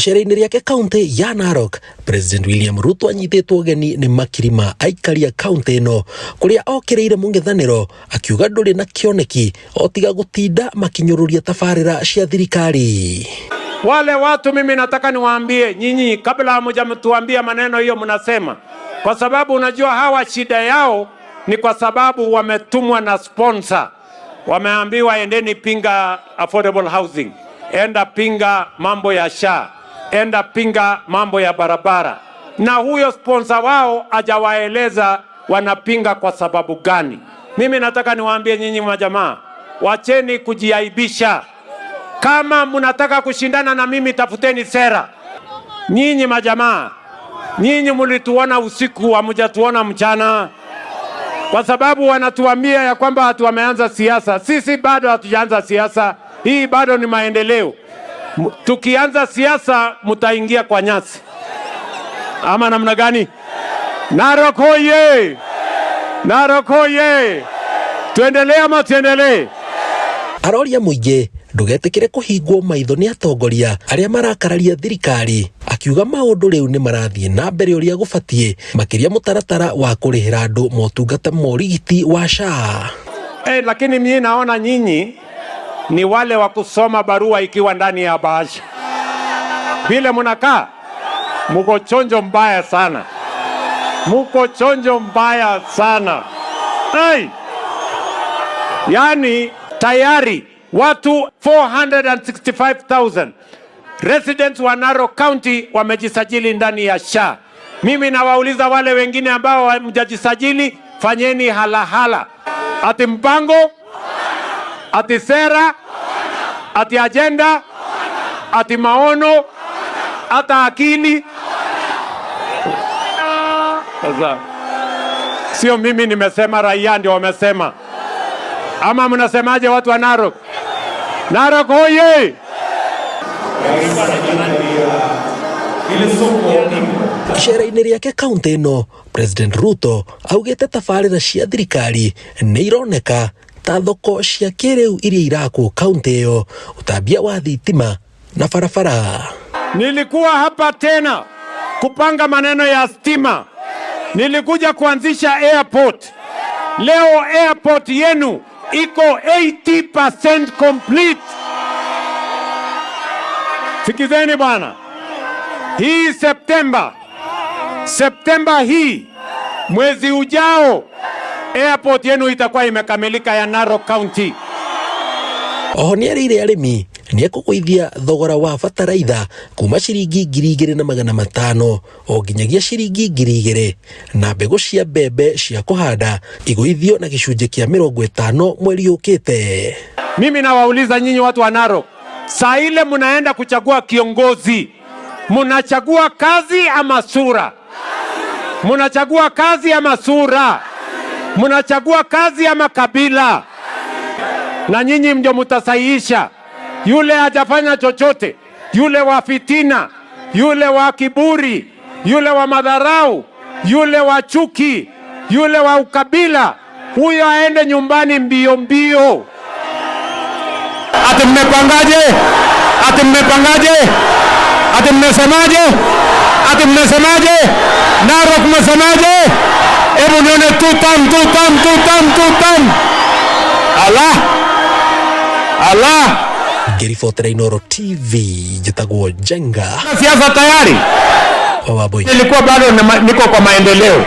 Icera-inĩ rĩake kaunti ya Narok, President William Ruto anyitĩtwo ũgeni nĩ makiri ma aikari a kaunti ĩno, kũrĩa okĩrĩire mũng'ethanĩro akiuga ndũrĩ na kĩoneki o tiga gũtinda makinyũrũria tabarĩra cia thirikari. Wale watu mimi nataka niwaambie nyinyi, kabla hamjamtuambia maneno hiyo mnasema, kwa sababu unajua hawa shida yao ni kwa sababu wametumwa na sponsor, wameambiwa endeni pinga affordable housing, enda pinga mambo ya SHA, enda pinga mambo ya barabara, na huyo sponsor wao hajawaeleza wanapinga kwa sababu gani. Mimi nataka niwaambie nyinyi majamaa, wacheni kujiaibisha. Kama mnataka kushindana na mimi, tafuteni sera. Nyinyi majamaa, nyinyi mlituona usiku, hamjatuona mchana, kwa sababu wanatuambia ya kwamba hatu wameanza siasa. Sisi bado hatujaanza siasa, hii bado ni maendeleo. Tukianza siasa, mtaingia kwa nyasi ama namna gani? Narok hoye! Narok hoye! Tuendelee ama tuendelee? Aroria mũingĩ ndũgetĩkĩre kũhingwo maitho nĩ atongoria arĩa marakararia thirikari, akiuga maũndũ rĩu nĩ marathiĩ na mbere ũrĩa gũbatiĩ, makĩria mũtaratara wa kũrĩhĩra andũ motungata ma ũrigiti wa SHA. Hey, lakini mimi naona nyinyi ni wale wa kusoma barua ikiwa ndani ya bahasha. Vile mnakaa muko chonjo mbaya sana, muko chonjo mbaya sana. Hey! Yani tayari watu 465,000 residents wa Narok County wamejisajili ndani ya SHA. Mimi nawauliza wale wengine ambao hamjajisajili, fanyeni halahala. Ati mpango, ati sera, ati ajenda, ati maono, hata akili. Sasa sio mimi nimesema, raia ndio wamesema. Ama mnasemaje watu wa Narok? Narok hoye! Icera-inĩ rĩake kaunti ĩno, President Ruto augĩte tabarĩra cia thirikari nĩ ironeka ta thoko cia kĩrĩu iria irakwo kaunti ĩyo, ũtambia wa thitima na barabara. Nilikuwa hapa tena kupanga maneno ya stima. Nilikuja kuanzisha airport. Leo airport yenu iko 80% complete. Sikizeni bwana, hii Septemba, Septemba hii mwezi ujao, airport yenu itakuwa imekamilika ya Narok County. Oho nĩerĩire arĩmi nĩ ekũgũithia thogora wa bataraitha kuma ciringi 2500 o nginyagia ciringi 2000, na mbegũ cia mbembe cia kũhanda igũithio na gĩcunjĩ kĩa 50 mweri ũkĩte. Mimi nawauliza nyinyi watu wa Narok, saa ile mnaenda kuchagua kiongozi, mnachagua kazi ama sura? Mnachagua kazi ama sura? Mnachagua kazi ama kabila? Na nyinyi ndio mtasahihisha. Yule hajafanya chochote, yule wa fitina, yule wa kiburi, yule wa madharau, yule wa chuki, yule wa ukabila, huyo aende nyumbani mbio mbio. Ati mmepangaje? Ati mmepangaje? Ati mmesemaje? Ati mmesemaje? Narok mmesemaje? Hebu nione tutam, tutam, tutam, tutam. Allah. Allah. Ngĩribotera Inooro TV, njĩtagwo Njenga Siasa tayari. wa Wambui. Nilikuwa bado niko kwa maendeleo.